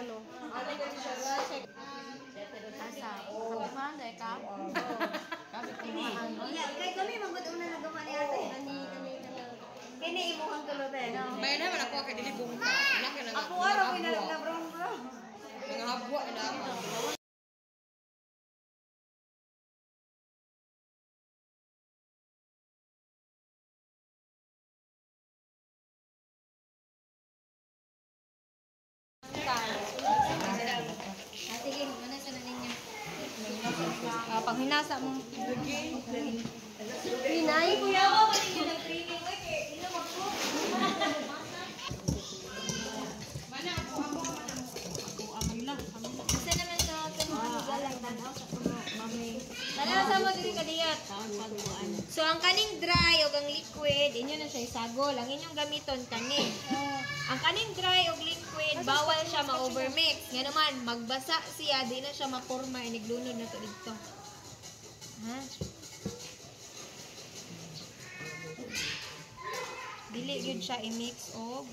Ano? Asa? Kapimahan dahil ka? Kay kami magud una nagawa ni ate. Ani kami kini imuhang tulo te. May naman ako kay dili bungka. Wala ka na. Ako araw na na brown bro. Mga habwa na ako. Sige, muna sa ninyo. Panghinasa mo. Pinay kuya ko man ninyo nag training oy kay ino magko. Asa naman sa Tanaw sa mo diri kadiyot. So ang kaning dry og ang liquid, inyo na siya isagol. Ang inyong gamiton kani. Ang kaning dry og liquid, bawal siya ma-overmix. Nga naman, magbasa siya, di na siya maporma, iniglunod na to dito. Ha? Dili gyud siya i-mix og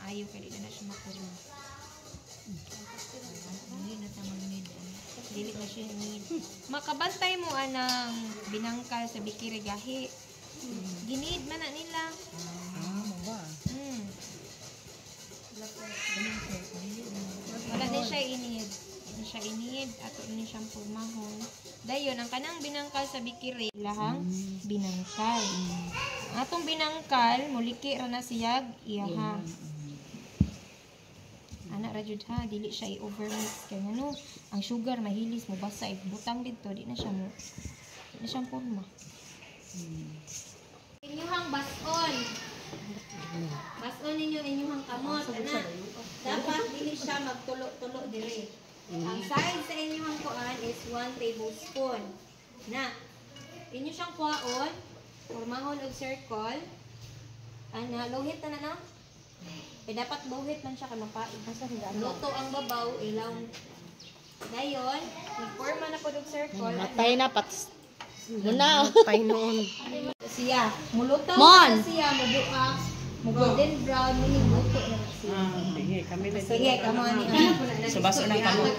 maayo kay di na siya maporma. Dili na ta mag-need. Dili na siya need. Makabantay mo anang binangkal sa bikiri gahi. Ginid man na nila. Ah, mo ba? Wala na siya inid. Hindi siya inid. Ato ni siyang purmahon. Dayon, ang kanang binangkal sa bikiri, lahang binangkal. Ang atong binangkal, muliki ra na siyag iyaha. Ana ra jud ha, dili siya i-overmix kay ngano, ang sugar mahilis mo basa ibutang didto, di na siya mo. Di na siyang porma. Inyuhang bason. Bason ninyo inyuhang kamot ana. Dapat dili siya magtulo-tulo diri. Ang size sa inyuhang kuan is 1 tablespoon. Na. Inyo siyang kuwaon, pormahon og circle. Ana, luhit na na no? Eh, dapat luhit man siya kay mapaig. Luto ang babaw, ilaw. Dayon, nagporma na po og circle. Matay na pats. Muna. Patay noon. Siya, mulutaw Mon! na siya, mubuak, mu golden brown, meaning luto na na siya. Sige, kami na. Sige, kamo ani. Subaso ng kamo.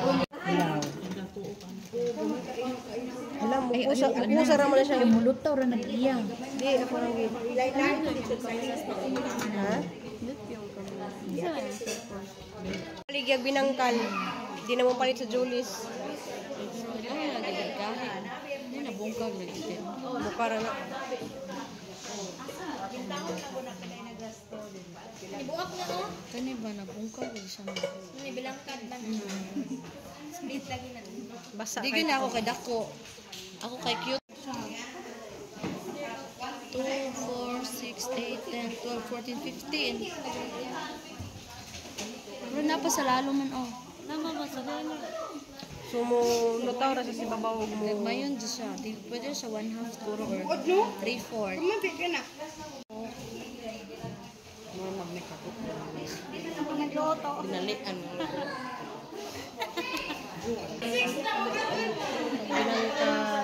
Alam mo, usa, usa ra man na siya. Mulutaw ra nag-iya. Di, ako nang Ha? Ligyag binangkal. Di na mo palit sa Julis. Bukara na. Ibuak na oh. Kani ba nabungkag siya mo. Ni bilangkad man. Split lagi na. Basa Di gyud ako kay dako. Ako kay cute. 2, 4, 6, 8, 10, 12, 14, 15. Pero na pa sa lalo man oh. Nama ba sa lalo? So mo lutaw ra sa si babaw mo. Mayon di siya. Di pwede siya 1/2 siguro or 3/4. Binalian mo. Binangkal.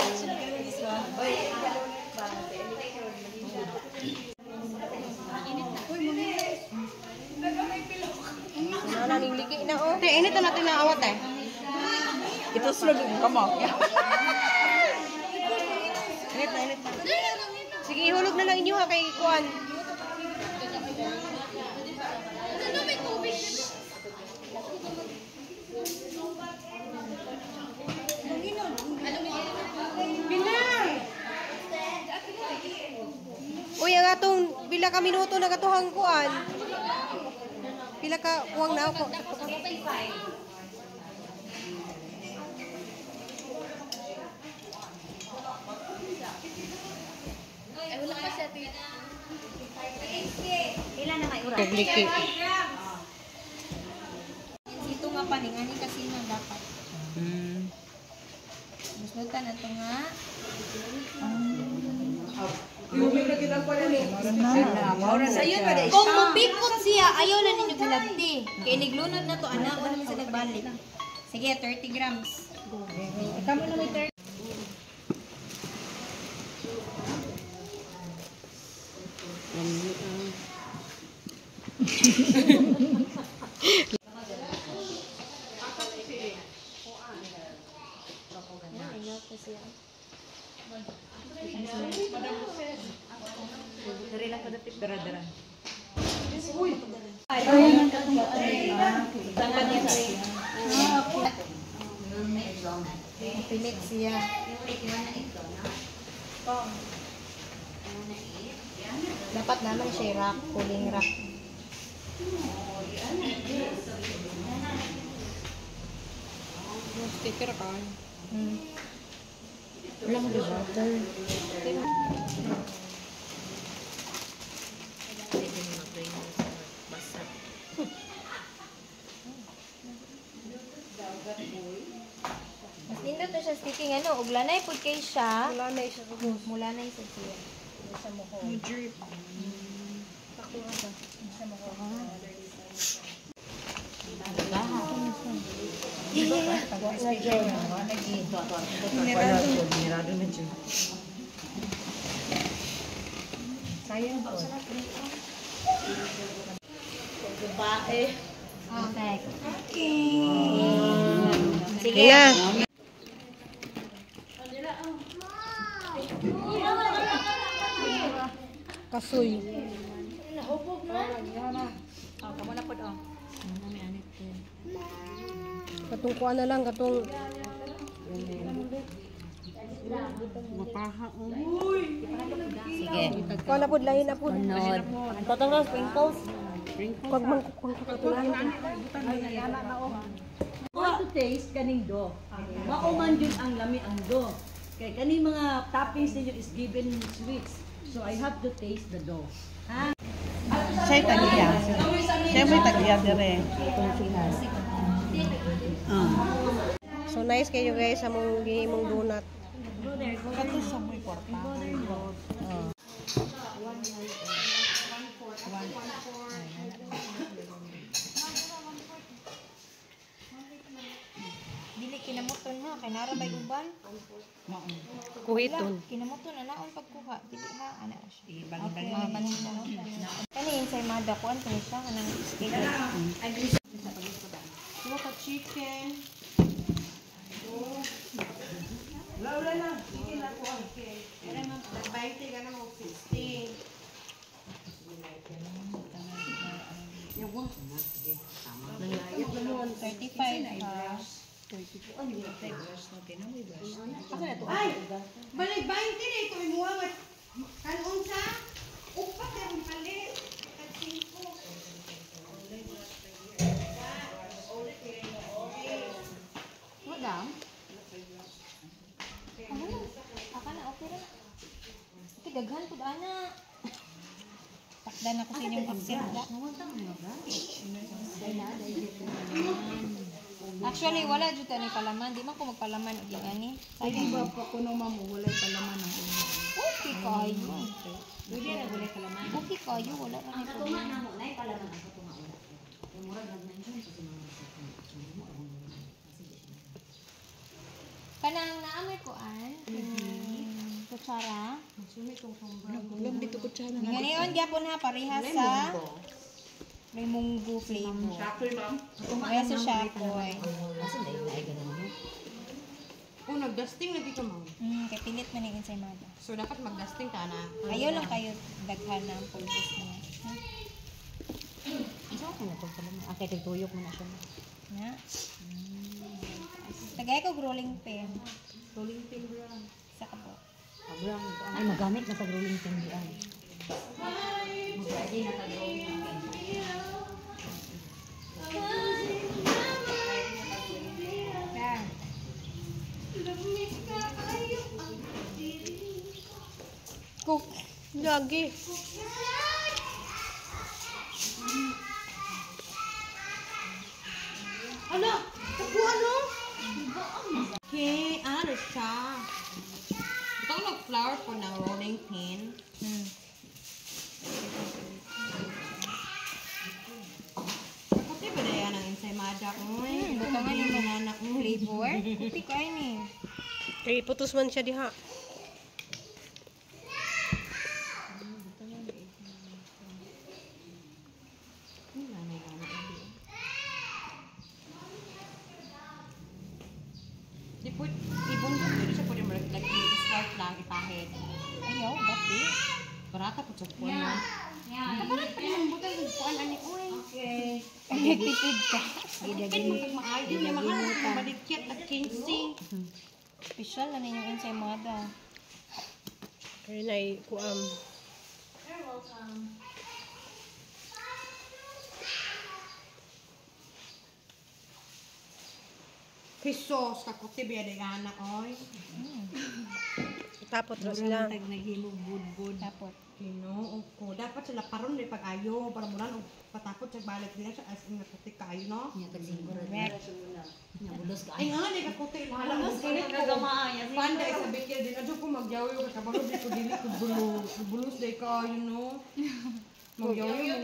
Ano ning ligi na oh. Te, init na natin ang awat eh. Ito slog kamo. Init na, init na. Sige, ihulog na lang inyo ha kay Kuan. Bilang! Uy, ang atong pila ka minuto na katuhang kuan. Pila ka kuwang na ako. Ay, wala pa siya. Ilan na may oras? Pagliki. Dito nga pa ni ngani kasi na dapat. Muslutan na to nga. Kung mupikot siya, ayaw na ninyo gilabti. Kay niglunod na to, anak, wala man sa nagbalik. Sige, 30 grams. Kamo na may 30. Dere lang kadapit. Dara dara. Pilit siya. Dapat naman siya rack, cooling rack. Sticker ka. Wala mo butter. Basa. Mas nindot na siya sticking ano, ug lanay pud kay siya. Wala na siya sa Mula na sa siya. Sa mo Drip. Mirado na dyan. Sayang ba? Perfect. Sige na. Kasoy. Oh, kamo na pod oh. Katong kuha na lang, katong Mapaha oh. Sige. kuha na pod, lahi na pod. Nod. Totong rose sprinkles. Wag man kukuha katong Want to taste kaning do. Mao man jud ang lami ang do. Kay kaning mga toppings ninyo is given sweets. So I have to taste the dough. Ha? Siya'y tagiya. Siya may tagiya dire. Ah. So nice kayo guys sa mong gihimong donut. Kato sa may kwarta. Dili kinamuton ha, kay nara bay uban. Kuhiton. Kinamuton na naon pagkuha, dili ha ana siya. Okay, kani insay mada kuan kani siya kanang sticker. Kuha ka chicken. Wala, wala na. Sige na ko. Nag-20 ka na mo 60. Nangyayat 35 ha. Ay! Balik 20 na ito imuha nga. Kanon sa upat na akong palit. Tag 5. Wala. Ano? Aka na okay ra. Okay, daghan pud ana. Takdan ako sa inyong accent da. Actually, wala jud ani palaman. Di man ko magpalaman og ani. Pwede ba pa kuno ma'am walay palaman ang ulo? Okay kayo. Pwede na wala palaman. Okay kayo, wala ra ni problema. Kanang naamoy ko an, kutsara. Alam dito ko siya. Ngayon gyapon ha pareha sa may munggo flavor. Kaya sa shakoy. Oh, nag-dusting na dito ma'am. Kay pilit man yung ensaymada. So dapat mag-dusting ka na. Ayaw lang kayo daghan na ang pulbos niya. Isa ka na to pala. Ah, kay tugtuyok mo na siya. Na. Tagay ko rolling pin. Rolling pin bro. Sa kabo. Ay, magamit na sa rolling pin di ay. Yan. Cook. Lagi. Ano? Tapo ano? Okay, ano siya? Ito nag-flour po ng rolling pin. Kaputi ba na yan ang ensaymada? Uy, Butangan nimo na flavor. Kuti ko ay ni. Kay putos man siya diha. Di po, ibundok dito siya pwede mo like i-swipe lang, ipahid. Ayaw, bati. Barata po sa kuan. Kapalit pa rin butang og kuan ani oy. Okay. Nagtipid ka. Gidagin maayo niya mahal balikyat at 15. Special na ninyong ensaymada. Kaya na kuam. You're welcome. Pisos kakuti biya di ana oy. Tapot ra sila. Naghimog budbud. Tapot. Ginoo ko. Dapat sila paron ni pag-ayo para mulan og patakot sa balik nila sa as in kakuti kaayo no. Nya tag-singko ra. Nya bulos ka. Ay nga di kakuti hala. Bulos kayo kagamaaya. Panda sa bikil din adyo ko magyaw ka kabalo di ko dili ko bulos. Bulos day kaayo no. Magyaw mo.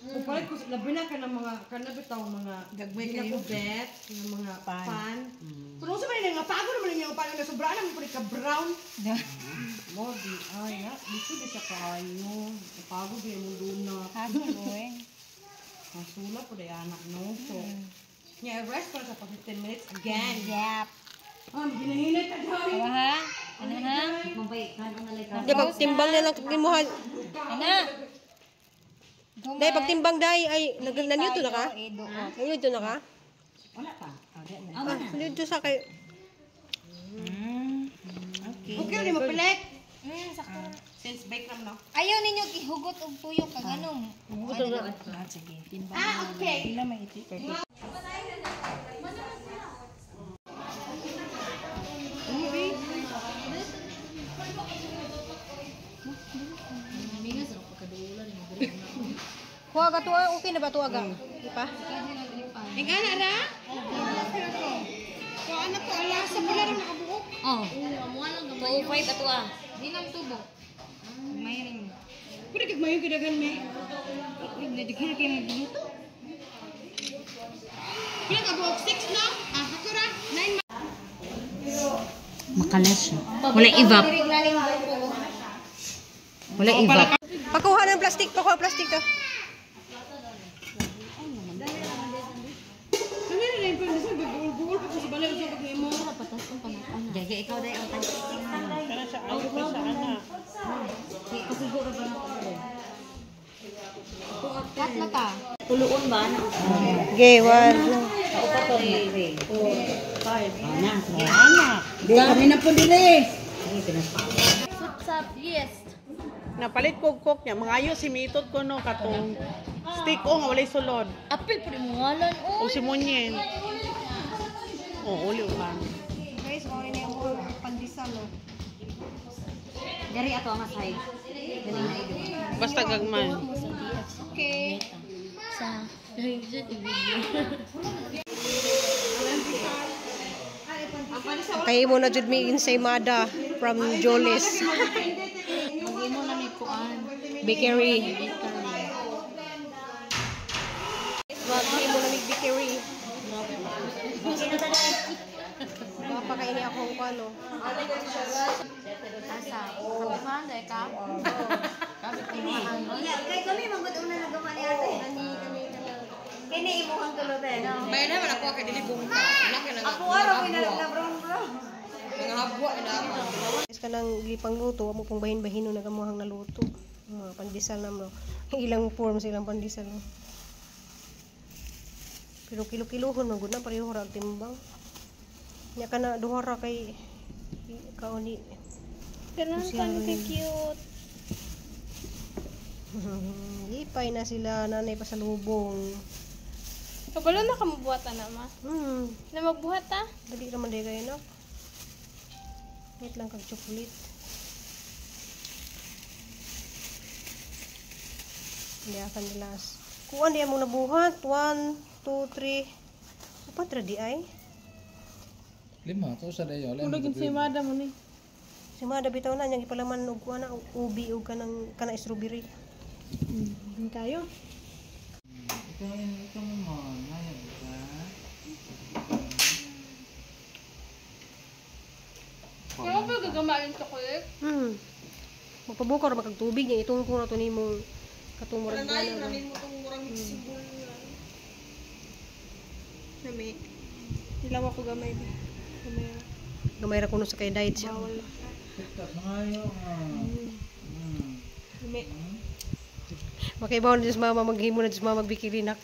Upalit ko labi na ka ng mga kana bitaw mga Gagmay dili kayo. ko bet ng mga pan. Pero unsa man nga pago naman niya pan nga sobra na mo pud ka brown. Mo di ay na dito di siya kaayo. Pago di mo duna. Haso eh. Kasula po day anak no. So nya rest para sa pag 15 minutes again. Yep. Ah, ginahinay ta dai. Awa ha? Ano ha? Mabay kan ang nalay ka. Di pagtimbang na lang kimuha. Ana. Dai pagtimbang dai ay nanyuto na ka? Nanyuto na ka? Wala pa. Ah, Nanyuto sa kay Okay. Okay rin mo pilit. Sakto ra. Since bake ram no. Ayaw ninyo gihugot og tuyo kag ano. Ah, sige. Ah, okay. Mingas ra pagkaduolan ni mo. Kuha ka to, okay na ba to aga? Di pa? Ing ana ra? Ko ana ko ala sa pula ra nakabuok. Oh. 205 ato ah. Di nam tubo. May rin. Pwede kag mayo gidagan me. Daghan kay may biluto. Pila ka buok 6 no? Ah, sakura 9. Makalas siya. Wala evap. Wala evap. Pakuha ng plastic, pakuha plastic to. Kami na lang pa sa gugul pa sa balay sa pag nimo. Gaya ikaw dai ang tag. Kana siya ayo pa siya ana. Pasigo ra ba na ko? Kat na ta. Tuluon ba na? Okay, 1. Kaupa to 3 4 5. Ana. Ana. Di kami na po dire. Sup yes. Napalit ko cook niya. Mangayo si mitot ko no katong stick o nga walay sulod. Apil pud mo ngalan O si Munyen. O uli pa. Guys, mao ni ang pandesal oh. Diri ato ang side. Dili na ido. Basta gagmay. Okay. Sa Kay mo na jud mi ensaymada from Jolis Imo na may kuan. Bakery. Maghimo na mig bakery. Mapakaini ako ang kuan oh. Asa. Kapiman dai ka. Kay kami manggod una nagawa ni ate. Ani ani kini imuhang tulo te. May naman ako kay dili bungka. Laki na. Ako araw ko na brown bro. Mga habwa na ako. Guys, kanang gipangluto, wa mo pong bahin-bahin na kamuhang naluto. Mga pandesal na mo. Ilang form sa ilang pandesal. No? Pero kilo-kilohon man gud na pareho ra ang timbang. Nya kana duha ra kay kauni. Ganun Social. ka cute. Lipay na sila nanay pasalubong. Kabalo na ka mabuhat na ma. Na magbuhat ta? Dali ra man day kayo no. Wait lang kag chocolate. Hindi akan nilas. Kuan di among nabuhat. 1, 2, 3. Upat ra di ay. Lima, to sa dayo. Kuno gid si madam mo ni. Si Mada bitaw na niyang ipalaman og kuan na ubi og kanang kana strawberry. Kayo. Ikaw, ikaw mo mo. Ngayon ka. Pero pa gagamain chocolate. Magpabukaw ra ba kag tubig niya itong na to nimo katong murag Nanayo kuan na na. nimo tong murang simbol nga. Nami. Ilaw ako gamay. Gamay. Gamay ra kuno sa kay diet siya. TikTok, mangayo nga. Makaibaw na Diyos mama, maghimo na Diyos mama, magbikirinak.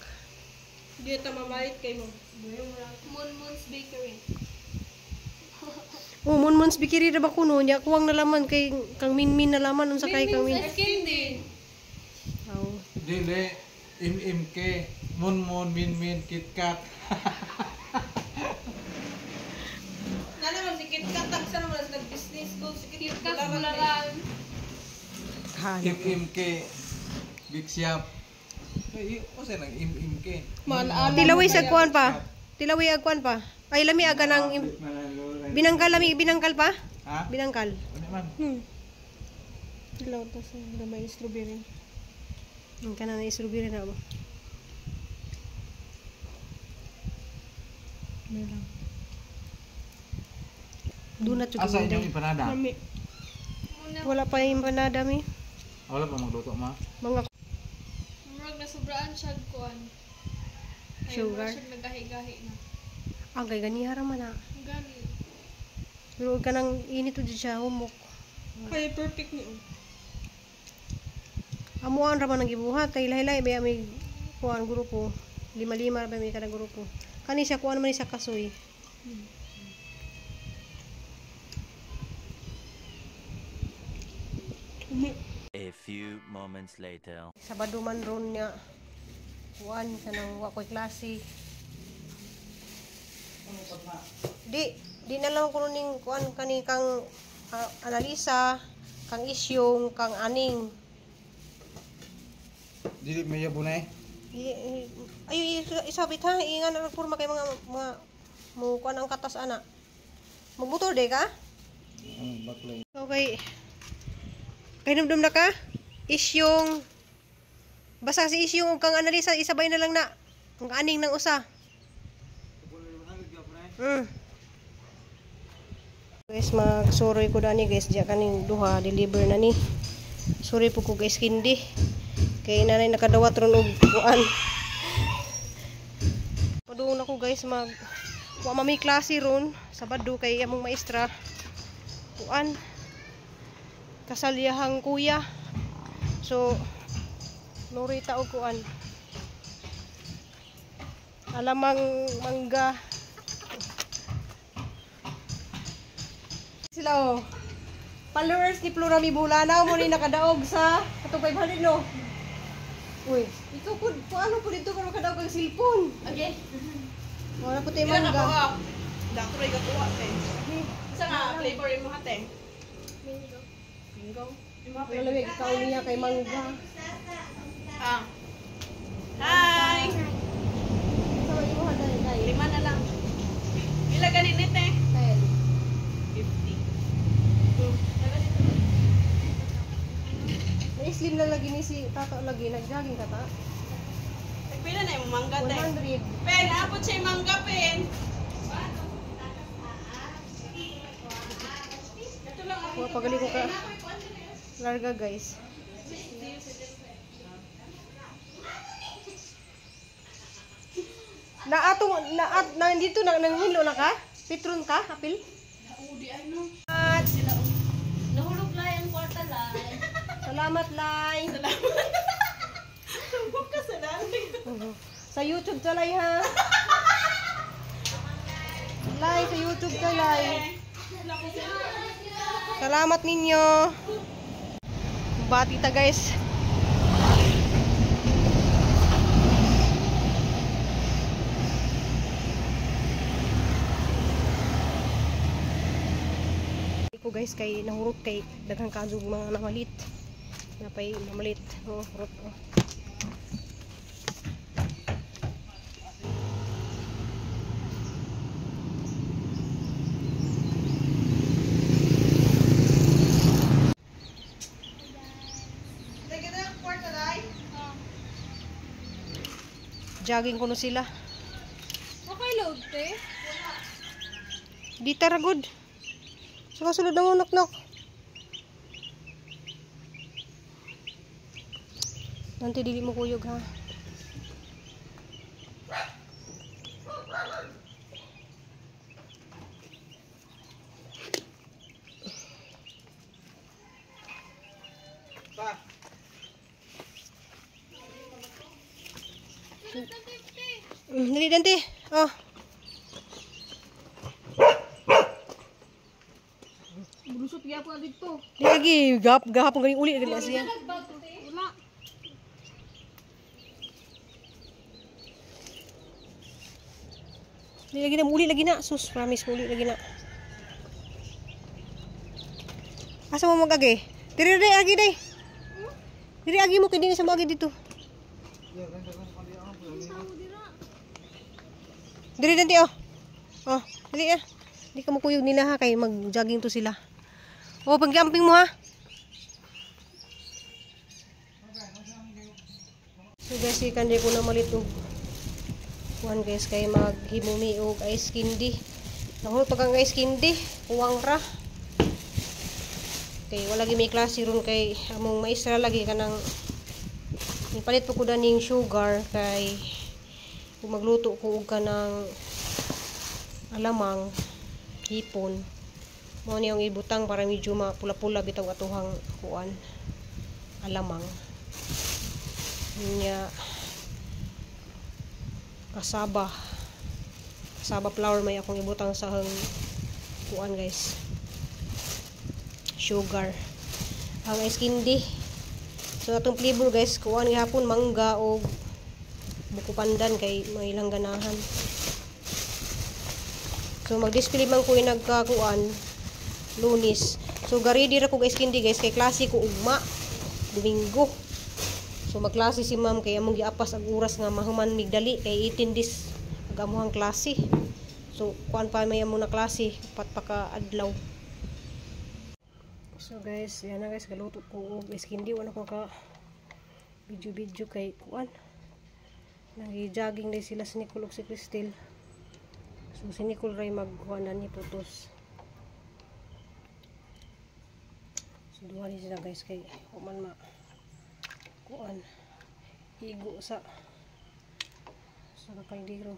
Di ta mamalit kay mo. Moon Moon's Bakery. Oh, Monmon's Bakery ra ba kuno nya kuwang nalaman kay kang Minmin nalaman unsa kay kang Min. Candy. Aw. Dili, MMK, Mon Mon, Min Min, Kit Kat. Nana man si Kit Kat tagsa naman sa nag-business ko si Kit Kat Bularan. Han. MMK, Big Shop. Ay, o sa nang MMK. Tilaway sa kuan pa. Tilaway ag kuan pa. Ay lami aga nang binangkal lami binangkal pa? Ha? Binangkal. Ano man? Tilaw ta sa gamay strawberry. Ang kana na strawberry na ba. Donut jud. Asa inyong empanada? Mami. Wala pa yung empanada mi. Wala pa magluto ma. Mga Murag na sobraan siya kuan. Ay, Sugar? murag siya nagahi-gahi na. ang kay ganiha ra man ah. Gani. Pero ka nang init jud siya humok. Kaya perfect ni. Amuan ra man ang gibuhat kay lahi-lahi ba may kuan grupo. Lima-lima ra ba may kada grupo. Kani siya kuan man ni siya kasoy. A few moments later. Sabado man ron niya. Kuan kanang wa koy klase. Di di na lang ko ning kuan kani kang Analisa, kang Isyong, kang Aning. Dili may yabo na eh. Ay isabit ha, ingan na porma kay mga mga mo kuan ang katas ana. Magmotor de ka? Baklay. Okay. Kahinumdum na ka? Isyong basta si Isyong ug kang Analisa isabay na lang na. Ang aning ng usa. Guys, magsuroy ko dani guys, diya kaning duha deliver na ni. Sorry po ko guys kindi. Kay nanay nakadawat ron og kuan. Padung ako guys mag wa mami klase ron Sabado kay among maestra. Kuan. Kasalyahang kuya. So nurita og kuan. Alamang mangga. Sila oh. Followers ni Flora Mibulanaw mo ni nakadaog sa katong 500 no. Uy, ikaw po, paano po dito karon kadaog ang cellphone? Okay. Wala po tayo Pila ka mangga. buhok? Dako ray gakuha te. Isa nga flavor imo ha te. Mango. Mango. Imo ha Wala lamig ikaw niya kay mangga. Ah. Hi. Sa imo haday kay. Lima na lang. Pila gani ni te? 10. 50. Na-slim lang lagi ni si Tato lagi nag-jogging ka ta. Pila na imong mangga te? 100. Pen, abot siya yung mangga pen. Ito lang ang Wa pagali ko ka. Larga guys. Na atong na at nandito na nanghilo na ka? Pitron ka, apil? At Nahulog lang ang kwarta lang. salamat Lai. Huwag ka sa dalig. Sa YouTube ta Lai ha. Lai sa YouTube ta Lai. Salamat ninyo. Bati ta guys. Ko guys kay nahurot kay daghang kadug mga namalit. Napay namalit. Oh, hurot. Oh. Jogging ko no sila. Okay load te. Di tara good. Sa kasulod ng unok-nok. Nanti dili mo kuyog ha. Pa. Dali Dante. Oh. Bulusot gyapon na dito. Di lagi gahapon ganing uli dali siya. Wala. Di lagi na muli lagi na. Sus, promise muli lagi na. Asa mo mag-agi? Diri diri agi day. Diri agi mo kay dili sa mo agi dito. Diri Dante oh. Oh, dali ah. Di ka mukuyog nila ha kay mag-jogging to sila. Oh, paggamping mo ha. So guys, ikan di ko na malit og kuan guys kay maghimumi og ice candy. Nahulog pag ang ice candy, kuwang ra. Kay wala gi may klase ron kay among maestra lagi kanang ipalit po ko daning sugar kay kung magluto ko og kanang alamang hipon. Mao ni ang ibutang para medyo mapula-pula bitaw atuhang kuan alamang. Nya kasaba flour may akong ibutang sa hang kuan guys, sugar, ang ice candy. So atong flavor guys, kuan gihapon mangga og buko pandan kay may ilang ganahan. So mag-display man ko yung nagkakuan Lunes. So gaready ra ko ice candy guys kay klase ko ugma Domingo. So magklase si ma'am kay among giapas ang oras nga mahuman migdali kay 18 days ag amuhang klase. So kuan pa may amo na klase upat pa ka adlaw. So guys, yan na guys, galuto ko og ice candy. Wala ko ka video-video kay kuan. Nagi-jogging day sila si Nicole ug si Cristel. So si Nicole ray magkuan na ni putos. So duha ni sila guys kay human ma kuan igo sa kaldero.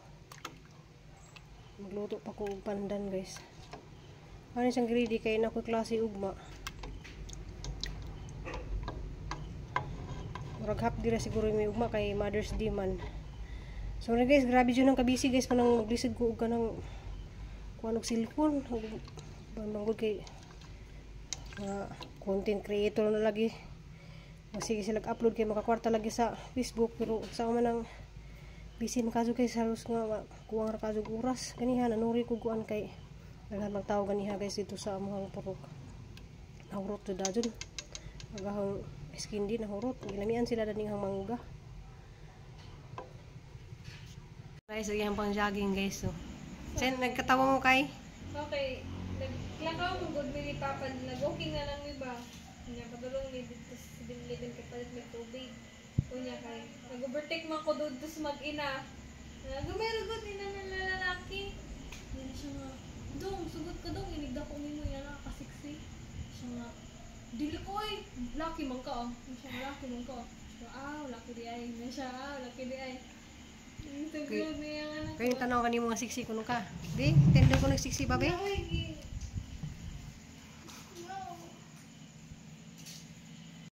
Magluto pa ko og pandan guys. Ano siyang greedy kay na ko klase ugma. Murag half dira siguro may ugma kay Mother's Day man. So guys, grabe jud ang kabisi guys kanang maglisod ko og kanang kuan og cellphone. Banggod kay content creator na lagi. Sige sila upload kay makakwarta lagi sa Facebook pero sa man ang busy man kadto guys, halos nga kuwang ra kadto oras. Ganiha nanuri ko kuan kay daghan magtawo ganiha guys dito sa amuhang purok. Nahurot jud dajon. Agahang skin din nahurot. Gilamian sila daning hang mangga. Guys, ayan pang jogging guys so. Sen nagkatawa mo kay? Okay, naglakaw mo gud mi ni Papa, nag-walking na lang mi ba. Nya padulong mi dito sa 7-Eleven kay palit may tubig. Unya kay nag-overtake man ko dudto sa mag-ina. Nagumero gud ina ng lalaki. Dili siya nga, dong, sugot ka dong, inigda ko nimo yan nakakasiksi. Siya nga, dili ko ay, laki man ka oh. Siya nga, laki man ka oh. Siya, ah, laki di ay. Siya, ah, laki di ay. Kayo tanaw kanimo nga siksi kuno ka. Di, tendo ko nag siksi ba be? Ay,